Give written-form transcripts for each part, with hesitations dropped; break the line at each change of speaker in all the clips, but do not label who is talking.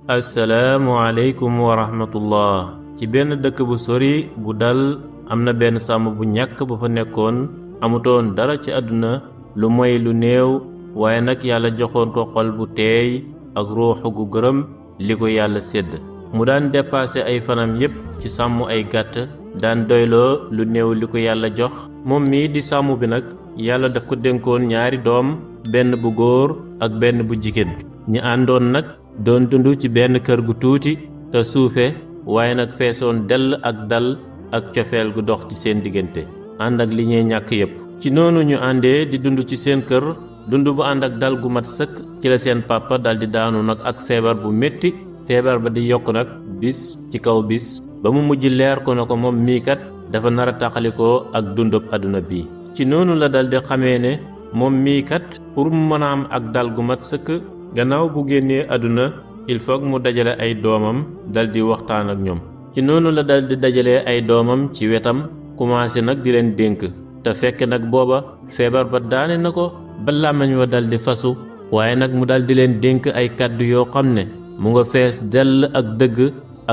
assalaamu aleykum wa rahmatullah. ci benn dëkk bu sori bu dal am na benn sàmm bu ñàkk bu fa nekkoon amutoon dara ci àdduna lu moy lu néew waaye nag yàlla joxoon ko xol bu teey ak ruuxu gu gërëm li ko yàlla sédd mu daan dépassé ay fanam yépp ci sàmm ay gàtt daan doyloo lu néew li ko yàlla jox moom mii di sàmm bi nag yàlla daf ko dénkoon ñaari doom benn bu góor ak benn bu jigéen ñi àndoon nag doon dund ci benn kër gu tuuti te suufe waaye nag feesoon dell ak dal ak cofeel gu dox ci seen diggante ànd ak li ñuy ñàkk yépp ci noonu ñu àndee di dund ci seen kër dund bu ànd ak dal gu mat sëkk ci la seen papa daldi daanu nag ak feebar bu metti feebar ba di yokk nag bis ci kaw bis ba mu mujj leer ko na ko moom mii kat dafa nar a tàqalikoo ak dundub àdduna bi ci noonu la daldi xamee ne moom mii kat pour mu mën a am ak dal gu mat sëkk gannaaw bu génnee àdduna il faut mu dajale ay doomam daldi waxtaan ak ñoom ci noonu la daldi dajale ay doomam ci wetam commencé nag di leen dénk te fekk nag booba feebar ba daane na ko ba làmmiñ wa daldi fasu waaye nag mu daldi leen dénk ay kàddu yoo xam ne mu nga fees dell ak dëgg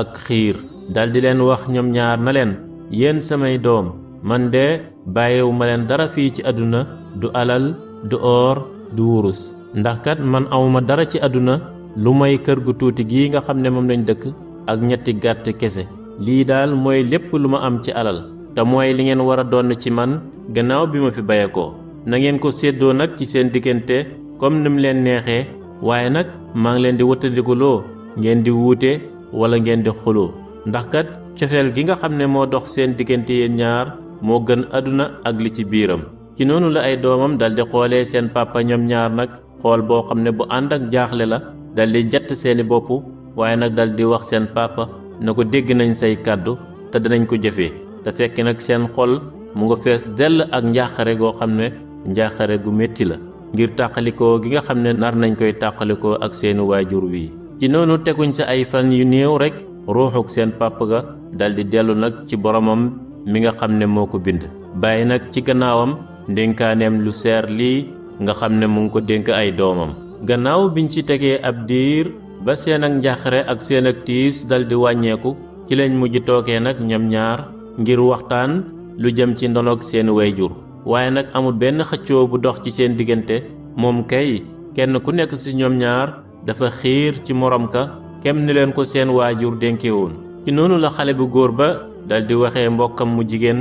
ak xiir daldi leen wax ñoom ñaar na leen yéen samay doom man de bàyyiwu ma leen dara fii ci àdduna du alal du or du wurus ndax kat man awma dara ci àdduna lu may kër gu tuuti gii nga xam ne moom lañ dëkk ak ñetti gàtt kese lii daal mooy lépp lu ma am ci alal te mooy li ngeen war a doon ci man gannaaw bi ma fi bayekoo na ngeen ko séddoo nag ci seen diggante comme ni mu leen neexee waaye nag maa ngi leen di wëttandikuloo ngeen di wuute wala ngeen di xuloo ndax kat cofeel gi nga xam ne moo dox seen diggante yéen ñaar moo gën àdduna ak li ci biiram ci noonu la ay doomam daldi xoolee seen papa ñoom ñaar nag xool boo xam ne bu ànd ak jaaxle la daldi jatt seeni bopp waaye nag daldi wax seen papa na ko dégg nañ say kàddu te dinañ ko jëfee te fekk nag seen xol mu nga fees dell ak njaaxare goo xam ne njaaxare gu metti la ngir tàqalikoo gi nga xam ne nar nañ koy tàqalikoo ak seeni waajur wi ci noonu teguñ sa ay fan yu néew rekk ruuxuk seen papa ga daldi dellu nag ci boromam mi nga xam ne moo ko bind bàyyi nag ci gannaawam ndénkaaneem lu seer lii nga xam ne mu ngi ko dénk ay doomam gannaaw biñ ci tegee ab diir ba seen ak njàqare ak seen ak tiis daldi wàññeeku ci lañ mujj toogee nag ñoom ñaar ngir waxtaan lu jëm ci ndonog seen wayjur waaye nag amul benn xëccoo bu dox ci seen diggante moom kay kenn ku nekk ci ñoom ñaar dafa xiir ci morom ka kem ni leen ko seen waajur dénke woon ci noonu la xale bu góor ba daldi waxee mbokkam mu jigéen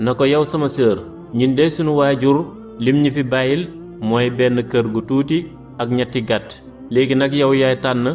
na ko yow sama sœur ñun de sunu waajur lim ñu fi bàyyil mooy benn kër gu tuuti ak ñetti gàtt léegi nag yow yaay tànn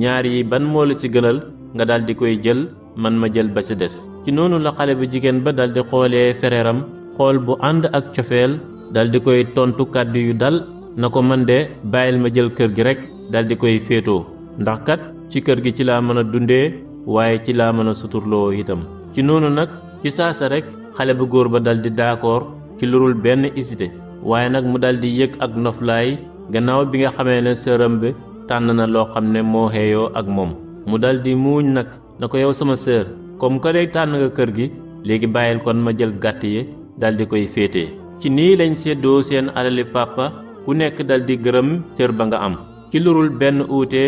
ñaar yi ban moo la ci gënal nga daldi koy jël man ma jël ba ci des ci noonu la xale bu jigéen ba daldi xoolee fereeram xool bu ànd ak cofeel daldi koy tontu kàddu yu dal na ko man de bàyyil ma jël kër gi rekk daldi koy féetoo ndax kat ci kër gi ci laa mën a dundee waaye ci laa mën a suturloo itam ci noonu nag ci saasa rekk xale bu góor ba daldi d'accord ci lurul benn hésité waaye nag mu daldi yëg ak noflaay gannaaw bi nga xamee ne sëram bi tànn na loo xam ne moo xeeyoo ak moom mu daldi muuñ nag na ko yow sama sœur comme que day tànn nga kër gi léegi bàyyil kon ma jël gàtt yi daldi koy féete ci nii lañ séddoo seen alali papa ku nekk daldi gërëm cër ba nga am ci lurul benn uute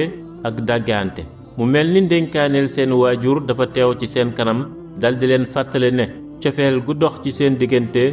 ak dàggante mu mel ni ndénkaaneel seen waajur dafa teew ci seen kanam daldi leen fàttale ne cofeel gu dox ci seen diggante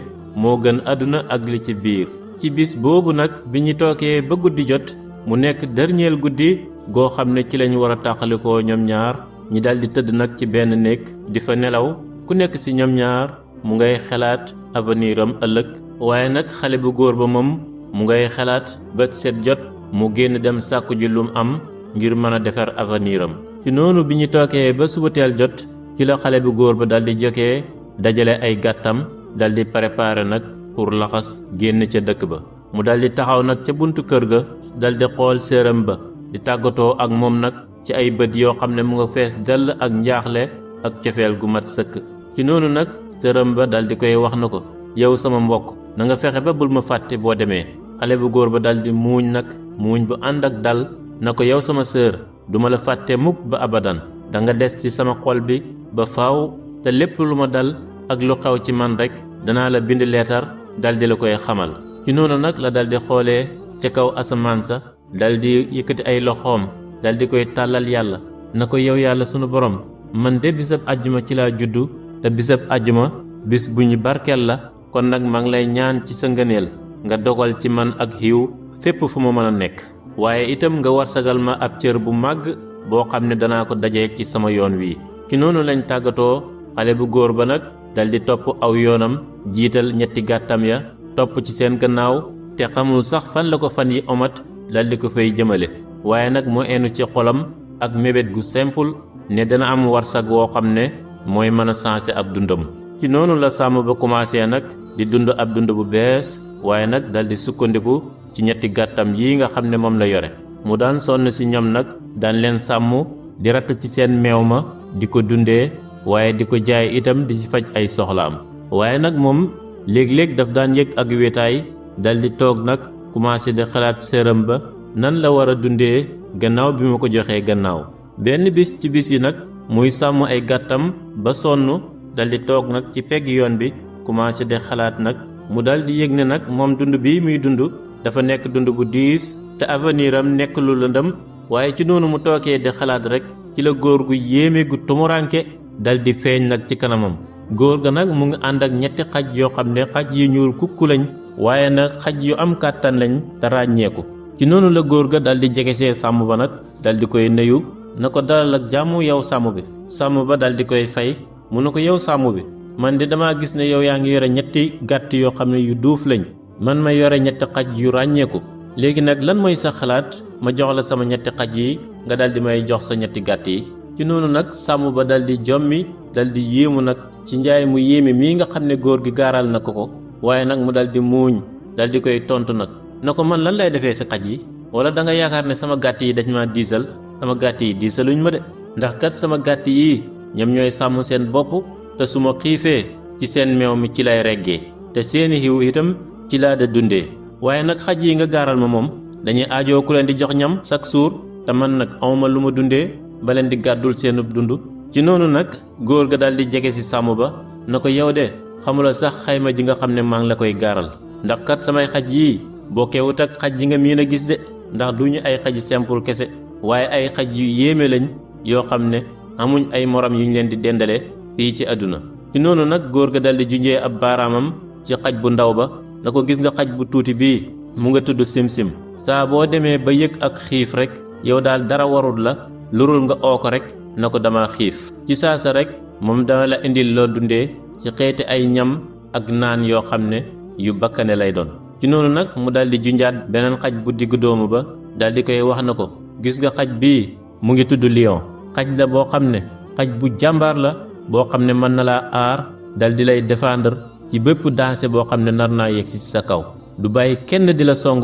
moo gën àdduna ak li ci biir ci bis boobu nag bi ñu toogee ba guddi jot mu nekk dernier guddi goo xam ne ci lañu war a tàqalikoo ñoom ñaar ñi daldi tëdd nag ci benn néeg di fa nelaw ku nekk ci ñoom ñaar mu ngay xalaat aveniram ëllëg waaye nag xale bu góor ba moom mu ngay xalaat bët set jot mu génn dem sàkku ji lum am ngir mën a defar aveniram ci noonu bi ñu toogee ba subateel jot ci la xale bu góor ba daldi jógee dajale ay gàttam daldi préparer nag pour laxas génn ca dëkk ba mu daldi taxaw nag ca buntu kër ga daldi xool séeram ba di tàggatoo ak moom nag ci ay bët yoo xam ne mu nga fees dell ak njaaxle ak cofeel gu mat sëkk ci noonu nag séeram ba daldi koy wax na ko yow sama mbokk na nga fexe ba bul ma fàtte boo demee xale bu góor ba daldi muuñ nag muuñ bu ànd ak dal na ko yow sama sœur duma la fàtte mukk ba abadan danga des ci sama xol bi ba faaw te lépp lu ma dal ak lu xew ci man rekk danaa la bind leetar daldi la koy xamal ci noonu nag la daldi xoolee ca kaw asamaan sa daldi yëkkati ay loxoom daldi koy tàllal yàlla na ko yow yàlla sunu borom man de bisab àjjuma ci laa juddu te bisab àjjuma bis bu ñu barkeel la kon nag maa ngi lay ñaan ci sa ngëneel nga dogal ci man ak xiiw fépp fu ma mën a nekk waaye itam nga warsagal ma ab cër bu màgg boo xam ne danaa ko dajeek ci sama yoon wi ci noonu lañ tàggatoo xale bu góor ba nag daldi topp aw yoonam jiital ñetti gàttam ya topp ci seen gannaaw te xamul sax fan la ko fan yi omat daldi ko fay jëmale waaye nag mu enu ci xolam ak mébét gu simple ne dana am warsag woo xam ne mooy mën a sensé ab dundam ci noonu la sàmm ba commencé nag di dund ab dund bu bees waaye nag daldi sukkandiku ci ñetti gàttam yi nga xam ne moom la yore mu daan sonn ci ñoom nag daan leen sàmm di ratt ci seen meew ma di ko dundee waaye di ko jaay itam di ci faj ay soxlaam waaye nag moom léeg-léeg daf daan yëg ak wéetaay daldi toog nag commencé di xalaat séram ba nan la war a dundee gannaaw bi mu ko joxee gannaaw benn bis ci bis yi nag muy sàmm ay gàttam ba sonn daldi toog nag ci pegg yoon bi commencé di xalaat nag mu daldi yëg ne nag moom dund bi muy dund dafa nekk dund bu diis te avenir am nekk lu lëndëm waaye ci noonu mu tookee di xalaat rek ci la góor gu yéeme gu tumuranke daldi feeñ nag ci kanamam góor ga nag mu ngi ànd ak ñetti xaj yoo xam ne xaj yu ñuul kukku lañ waaye nag xaj yu am kàttan lañ te ràññeeku ci noonu la góor ga daldi jegesee sàmm ba nag daldi koy nuyu na ko dalal ak jàmm yow sàmm bi sàmm ba daldi koy fay mu ne ko yow sàmm bi man de dama gis ne yow yaa ngi yore ñetti gàtt yoo xam ne yu duuf lañ man ma yore ñetti xaj yu ràññeeku léegi nag lan mooy sa xalaat ma jox la sama ñetti xaj yi nga daldi may jox sa ñetti gàtt yi ci noonu nag sàmm ba daldi jommi daldi yéemu nag ci njaay mu yéeme mii nga xam ne góor gi gaaral na ko waaye nag mu daldi muuñ daldi koy tontu nag na ko man lan lay defee si xaj yi wala da nga yaakaar ne sama gàtt yi dañ ma diisal sama gàtt yi diisaluñ ma de ndax kat sama gàtt yi ñoom ñooy sàmm seen bopp te su ma xiifee ci seen meew mi ci lay reggee te seeni xiw itam ci laa da dundee waaye nag xaj yi nga gaaral ma moom dañuy aajoo ku leen di jox ñam chaque jour te man nag awma lu ma dundee ba leen di gàddul seenub dund ci noonu nag góor ga daldi jege ci sàmm ba na ko yow de xamula sax xayma ji nga xam ne maa ngi la koy gaaral ndax kat samay xaj yii bokkewut ak xaj yi nga miin a gis de ndax duñu ay xaj simple kese waaye ay xaj yu yéeme lañ yoo xam ne amuñ ay morom yuñ leen di dendale fii ci àdduna ci noonu nag góor ga daldi junjee ab baaraamam ci xaj bu ndaw ba na ko gis nga xaj bu tuuti bii mu nga tudd simsim saa boo demee ba yëg ak xiif rek yow daal dara warul la lurul nga oo ko rek na ko dama xiif ci saasa rek moom dana la indil loo dundee ci xeeti ay ñam ak naan yoo xam ne yu bakkane lay doon ci noonu nag mu daldi junjaat beneen xaj bu diggu doomu ba daldi koy wax na ko gis nga xaj bii mu ngi tudd lion xaj la boo xam ne xaj bu jàmbaar la boo xam ne mën na laa aar daldi lay défendre ci bépp dansé boo xam ne nar naa yegg ci sa kaw du bàyyi kenn di la song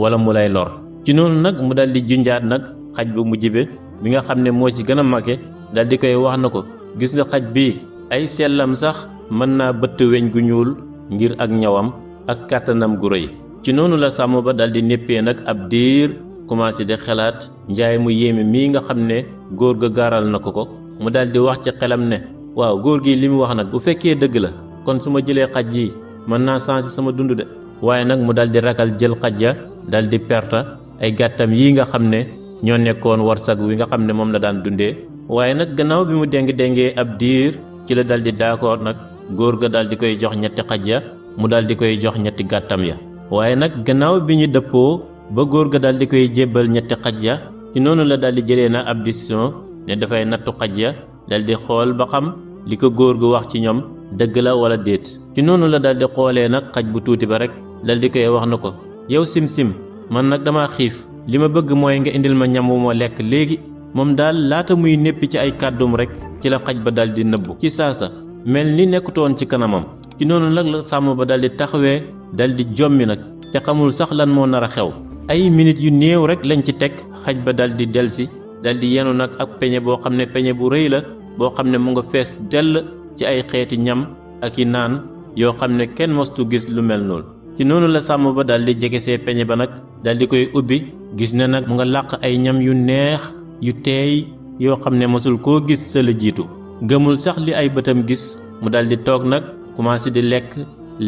wala mu lay lor ci noonu nag mu daldi junjaat nag xaj bu mujj bi bi nga xam ne moo ci gën a mage daldi koy wax na ko gis nga xaj bii ay sellam sax mën naa bëtt weñ gu ñuul ngir ak ñawam ak kàttanam gu rëy ci noonu la sàmm ba daldi néppee nag ab diir commencé di xalaat njaay mu yéeme mii nga xam ne góor ga gaaral na ko mu daldi wax ci xelam ne waaw góor gi li mu wax nag bu fekkee dëgg la kon su ma jëlee xaj yi mën naa changer sama dund de waaye nag mu daldi ragal jël xaj ya daldi perte ay gàttam yi nga xam ne ñoo nekkoon warsag wi nga xam ne moom la daan dundee waaye nag gannaaw bi mu déngee ab diir ci la daldi d'accord nag góor ga daldi koy jox ñetti xaj ya mu daldi koy jox ñetti gàttam ya waaye nag gannaaw bi ñu dëppoo ba góor ga daldi koy jébbal ñetti xaj ya ci noonu la daldi jëlee na ab décision ne dafay nattu xaj ya daldi xool ba xam li ko góor gu wax ci ñoom dëgg la wala déet ci noonu la daldi xoolee nag xaj bu tuuti ba rek daldi koy wax na ko yow simsim man nag dama xiif li ma bëgg mooy nga indil ma ñam wu ma lekk léegi moom daal laata muy néppi ci ay kàddum rek ci la xaj ba daldi nëbbu ci saasa mel ni nekkutoon ci kanamam ci noonu nag la sàmm ba daldi taxawee daldi jommi nag te xamul sax lan moo nar a xew ay minit yu néew rek lañ ci teg xaj ba daldi delsi daldi yenu nag ak peñe boo xam ne peñe bu rëy la boo xam ne mu nga fees dell ci ay xeeti ñam ak i naan yoo xam ne kenn mostu gis lu mel noonu ci noonu la sàmm ba daldi jegesee peñe ba nag daldi koy ubbi gis ne nag mu nga làq ay ñam yu neex yu teey yoo xam ne mosul koo gis sa la jiitu gëmul sax li ay bëtam gis mu daldi toog nag commencé di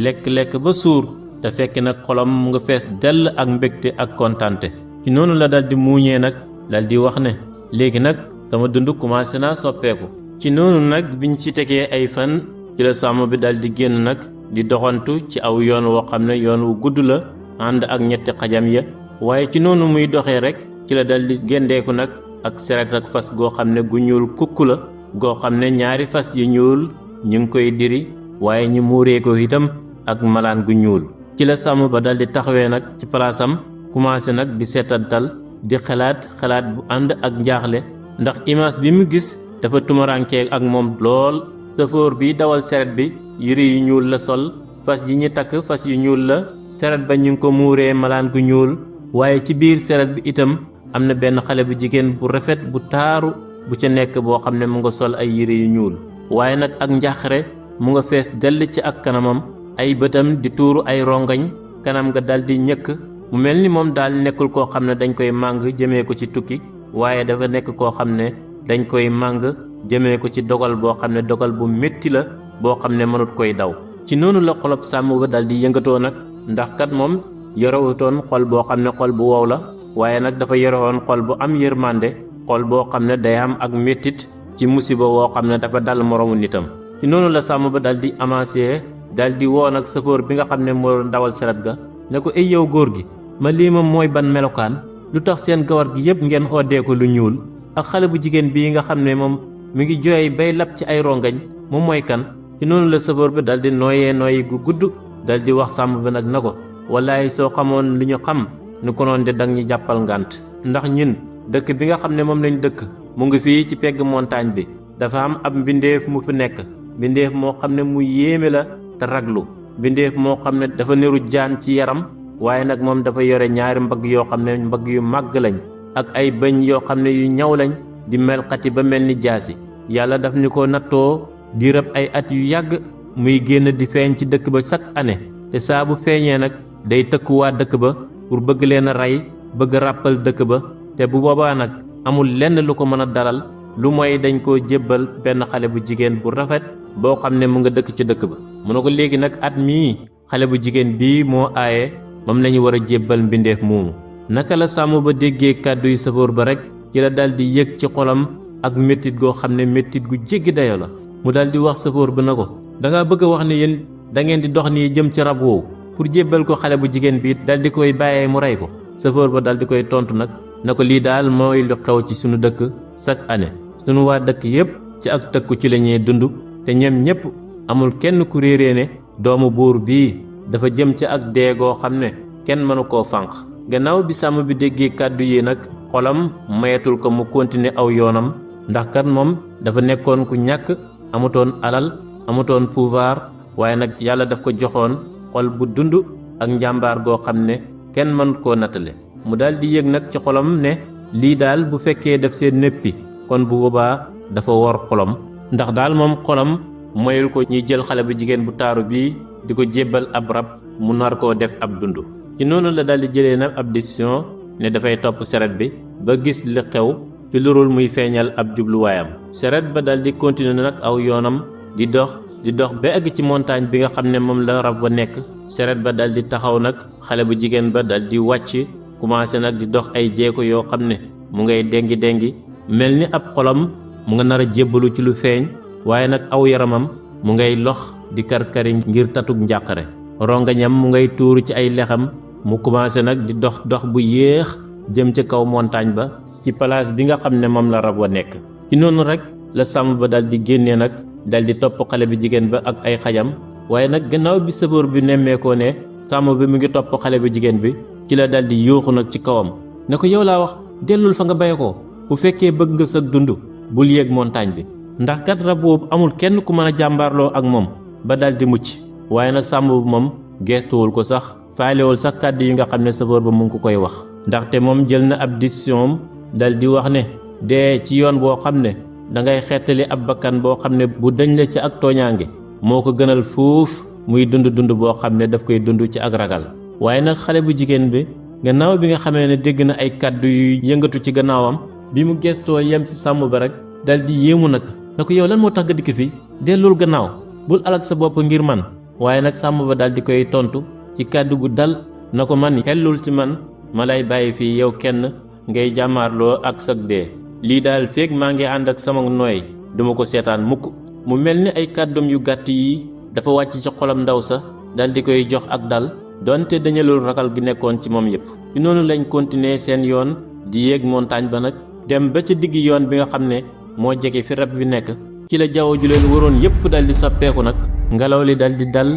lekk ba suur te fekk nag xolam mu nga fees dell ak mbégte ak kontante ci noonu la daldi muuñee nag daldi wax ne léegi nag sama dund commencé naa soppeeku. ci noonu nag biñ ci tegee ay fan ci la sàmm bi dal di génn nag di doxantu ci aw yoon woo xam ne yoon wu gudd la ànd ak ñetti xajam ya waaye ci noonu muy doxee rek ci la dal di géndeeku nag ak seret ak fas goo xam ne gu ñuul kukk la goo xam ne ñaari fas yu ñuul ñu ngi koy diri waaye ñu muuree ko itam ak malaan gu ñuul. ci la sàmm ba dal di taxawee nag ci palaasam commencé nag di seetantal di xalaat bu ànd ak njaaxle ndax image bi mu gis dafa tumurankee ak moom lool. sëfoor bi dawal seret bi yëre yu ñuul la sol fas yi ñu takk fas yu ñuul la seret ba ñu ngi ko muuree malaan gu ñuul waaye ci biir seret bi itam am na benn xale bu jigéen bu rafet bu taaru bu ca nekk boo xam ne mu nga sol ay yëre yu ñuul waaye nag ak njaaxre mu nga fees dell ci ak kanamam ay bëtam di tuuru ay rongañ kanam nga dal di ñëkk mu mel ni moom daal nekkul koo xam ne dañ koy màng jëmee ko ci tukki waaye dafa nekk koo xam ne dañ koy màng jëmee ko ci dogal boo xam ne dogal bu métti la boo xam ne mënut koy daw. ci noonu la xolob sàmm ba dal di yëngatoo nag ndax kat moom yorewutoon xol boo xam ne xol bu wow la waaye nag dafa yorewoon xol bu am yërmande xol boo xam ne day am ak méttit ci musiba woo xam ne dafa dal moroomu nitam. ci noonu la sàmm ba dal di avancé dal di woo nag sëfoor bi nga xam ne moo dawal seret ga ne ko ay yow góor gi ma lii moom mooy ban melokaan lu tax seen gawar gi yëpp ngeen xoodee ko lu ñuul ak xale bu jigéen bii nga xam ne moom mi ngi jooy bay lab ci ay rongañ moom mooy kan. ci noonu la sëfoor bi dal di nooyee nooyi gu gudd dal di wax sàmm bi nag na ko wallaay soo xamoon li ñu xam nu ko noon de dang ñu jàppal ngànt ndax ñun dëkk bi nga xam ne moom lañ dëkk mu ngi fii ci pegg montagne bi dafa am ab mbindeef mu fi nekk mbindeef moo xam ne mu yéeme la te raglu mbindeef moo xam ne dafa niru jaan ci yaram waaye nag moom dafa yore ñaari mbagg yoo xam ne mbagg yu màgg lañ ak ay bëñ yoo xam ne yu ñaw lañ di melxati ba mel ni jaasi yàlla daf ñu ko nattoo di rëb ay at yu yàgg muy génn di feeñ ci dëkk ba chaque année te saa bu feeñee nag day tëkku waa dëkk ba pour bëgg leen a rey bëgg ràppal dëkk ba te bu boobaa nag amul lenn lu ko mën a dalal lu mooy dañ koo jébbal benn xale bu jigéen bu rafet boo xam ne mu nga dëkk ci dëkk ba. mu ne ko léegi nag at mii xale bu jigéen bii moo aaye moom lañu war a jébbal mbindeef moomu. naka la sàmm ba déggee kàddu yu sëfoor ba rek ci la dal di yëg ci xolam ak méttit goo xam ne méttit gu jéggi dayo la mu dal di wax sëfoor ba na ko dangaa bëgg a wax ne yéen da ngeen di dox nii jëm ci rab woowu pour jébbal ko xale bu jigéen bi dal di koy bàyyee mu rey ko. sëfoor ba dal di koy tontu nag na ko lii daal mooy lu xew ci sunu dëkk chaque année sunu waa dëkk yépp ci ak tëkku ci la ñuy dund te ñoom ñépp amul kenn ku réeree ne doomu buur bii dafa jëm ci ak dee goo xam ne kenn mënu koo fànq. gannaaw bi sàmm bi déggee kàddu yi nag xolam mayatul ko mu continuer aw yoonam ndax kat moom dafa nekkoon ku ñàkk amutoon alal amutoon pouvoir waaye nag yàlla daf ko joxoon xol bu dund ak njàmbaar goo xam ne kenn mënut koo nattale. mu daal di yëg nag ci xolam ne lii daal bu fekkee def seen néppi kon bu boobaa dafa wor xolam ndax daal moom xolam mayul ko ñuy jël xale bu jigéen bu taaru bii di ko jébbal ab rab mu nar koo def ab dund. ci noonu la daal di jëlee nag ab décision ne dafay topp seret bi ba gis li xew ci lurul muy feeñal ab jubluwaayam. seret ba daal di continuer nag aw yoonam di dox ba egg ci montagne bi nga xam ne moom la rab ba nekk. seret ba dal di taxaw nag xale bu jigéen ba dal di wàcc commencé nag di dox ay jéego yoo xam ne mu ngay dengi mel ni ab xolam mu nga nar a jébbalu ci lu feeñ waaye nag aw yaramam mu ngay lox di karkari ngir tatug njàqare rongañam mu ngay tuuru ci ay lexam mu commencé nag di dox bu yéex jëm ca kaw montagne ba ci place bi nga xam ne moom la rab wa nekk. ci noonu rek la sàmm ba dal di génnee nag dal di topp xale bi jigéen ba ak ay xajam waaye nag gannaaw bi sëfoor bi nemmeekoo ne sàmm bi mu ngi topp xale bu jigéen bi ci la dal di yuuxu nag ci kawam ne ko yow laa wax dellul fa nga baye ko bu fekkee bëgg nga sag dund bul yéeg montagne bi ndax kat rab boobu amul kenn ku mën a jàmbaarloo ak moom ba dal di mucc. waaye nag sàmm bi moom geestuwul ko sax faalewul sax kàddu yi nga xam ne sëfoor ba mu ngi ko koy wax ndaxte moom jël na ab décision dal di wax ne dee ci yoon boo xam ne dangay xettali ab bakkan boo xam ne bu dañ la ci ak tooñaange moo ko gënal fuuf muy dund boo xam ne daf koy dund ci ak ragal. waaye nag xale bu jigéen bi gannaaw bi nga xamee ne dégg na ay kàddu yu yëngatu ci gannaawam bi mu gestoo yem ci sàmm ba rek dal di yéemu nag na ko yow lan moo tax nga dikk fi dellul gannaaw bul alak sa bopp ngir man. waaye nag sàmm ba dal di koy tontu ci kàddu gu dal na ko man xellul ci man ma lay bàyyi fii yow kenn ngay jàmmaarloo ak sag dee lii daal feeg maa ngi ànd ak sama nooy duma ko seetaan mukk. mu mel ni ay kàddum yu gàtt yi dafa wàcc ci xolam ndaw sa dal di koy jox ak dal donte dañalul ragal gi nekkoon ci moom yépp. ci noonu lañ continuer seen yoon di yéeg montagne ba nag dem ba ca digg yoon bi nga xam ne moo jege fi rab bi nekk. ci la jaww ju leen waroon yépp dal di soppeeku nag ngelaw li dal di dal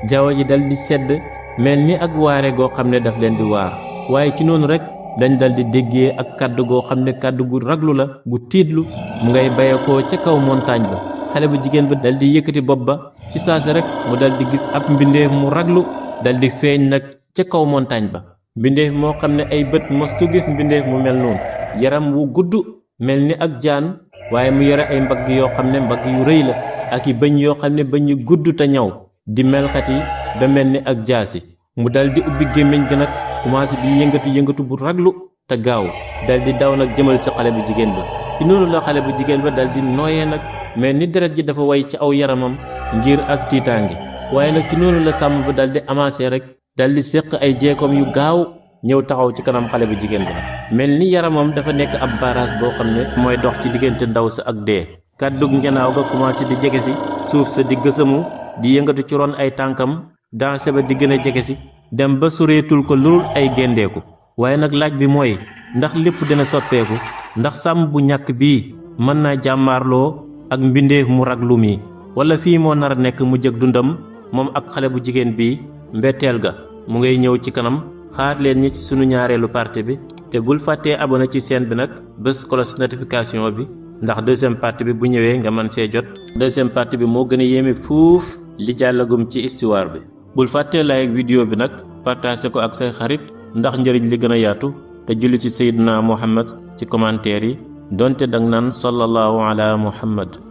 jaww ji dal di sedd mel ni ak waare goo xam ne daf leen di waar. waaye ci noonu rek dañ dal di déggee ak kàddu goo xam ne kàddu gu raglu la gu tiitlu mu ngay bayakoo ca kaw montagne ba. xale bu jigéen ba dal di yëkkati bopp ba ci saasi rek mu dal di gis ab mbindeef mu raglu dal di feeñ nag ca kaw montagne ba. mbindeef moo xam ne ay bët mostu gis mbindeef mu mel noonu, yaram wu gudd mel ni ak jaan waaye mu yore ay mbagg yoo xam ne mbagg yu rëy la ak i bëñ yoo xam ne bëñ yu gudd te ñaw di melxat yi ba mel ni ak jaasi. mu dal di ubbi gémmiñ gi nag commencé di yëngatu bu raglu te gaaw dal di daw nag jëmal ci xale bu jigéen ba. ci noonu la xale bu jigéen ba dal di nooyee nag mel ni deret ji dafa way ci aw yaramam ngir ak tiitaange. waaye nag ci noonu la sàmm ba dal di amassé rek dal di séq ay jeekoom yu gaaw ñëw taxaw ci kanam xale bu jigéen ba mel ni yaramam dafa nekk ab baaraas boo xam ne mooy dox ci diggante ndaw sa ak dee. kàddug njanaaw ga commencé di jege si suuf sa di gësamu di yëngatu ci ron ay tànkam danse ba di gën a jege si dem ba soreetul ko lurul ay gendeeku. waaye nag laaj bi mooy ndax lépp dina soppeeku, ndax sàmm bu ñàkk bii mën naa jàmmaarloo ak mbindeef mu raglu mi, wala fii moo nar a nekk mu jëg dundam moom ak xale bu jigéen bi. mbetteel ga mu ngay ñëw ci kanam. xaar leen ñi ci sunu ñaareelu partie bi te bul fàttee abonné ci chaîne bi nag bés cloche notification bi ndax deuxième partie bi bu ñëwee nga mën see jot. deuxième partie bi moo gën a yéeme fuuf li jàllagum ci histoire bi. bul fàttee like vidéo bi nag partagé ko ak say xarit ndax njëriñ li gën a yaatu te julli ci Seydina Muhammad ci commentaire yi donte dang naan sallallahu ala Muhammad.